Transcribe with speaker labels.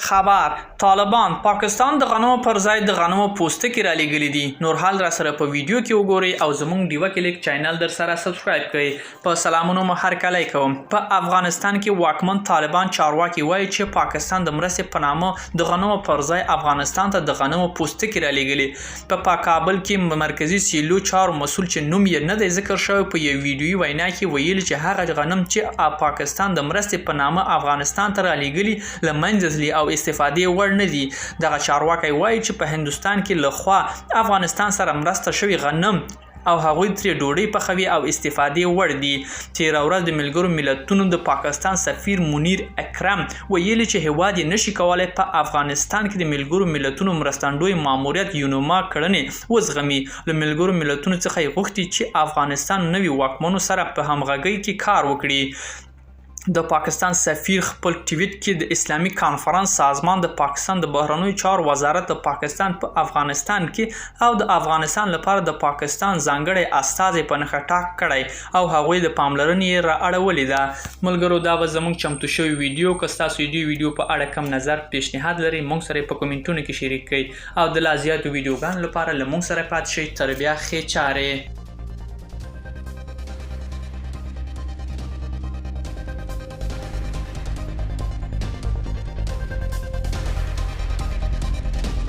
Speaker 1: خبر، طالبان، پاکستان د غنمو پر ځای د غنمو پوستکي رالېږلي دي. نور حال راسره په ویډیو کې وګورئ او زمونږ ډیوه کلیک چینل درسره سبسکرایب کړئ. په سلامونو مو هرکلی کوم. په افغانستان کې واکمن طالبان چارواکي وایي چې پاکستان د مرستې په نامه د غنمو پر ځای افغانستان ته د غنمو پوستکي رالېږلي. په کابل کې مرکزي سیلو چارو مسول چې نوم یې نه دی ذکر شوی په یو ویډیويي وینا کې ویلي چې هغه غنم چې پاکستان د مرستې په نامه افغانستان ته رالیږلي له منځه تللي او استفادې وړ نه دي. دغه چارواکی وایي چې په هندوستان کې له خوا افغانستان سره مرسته شوي غنم او هغوی ترې ډوډۍ پخوي او استفادې وړ دي. تېره ورځ د ملګرو ملتونو د پاکستان سفیر منیر اکرم ویلي چې هېواد یې نشي کولای په افغانستان کې د ملګرو ملتونو مرستندوی ماموریت یونما کړنې وزغمي. له ملګرو ملتونو څخه یې غوښتي چې افغانستان نوي واکمنو سره په همغږۍ کې کار وکړي. د پاکستان سفیر خپل ټویټ کې د اسلامي کانفرنس سازمان، د پاکستان د بهرنیو چارو وزارت، د پاکستان په افغانستان کې او د افغانستان لپاره د پاکستان ځانګړی استازی په نښه ټاک کړی او هغوی د پاملرنې یې را اړولې ده. ملګرو دا به زموږ چمتو شوې ویډیو، که ستاسو د دې ویډیو په اړه کوم نظر، پیشنهاد لرئ موږ سره یې په کومنټونو کې شریک کړئ او د لا زیاتو ویډیوګانو لپاره له موږ سره پاتې شئ. تر بیا ښې چارې.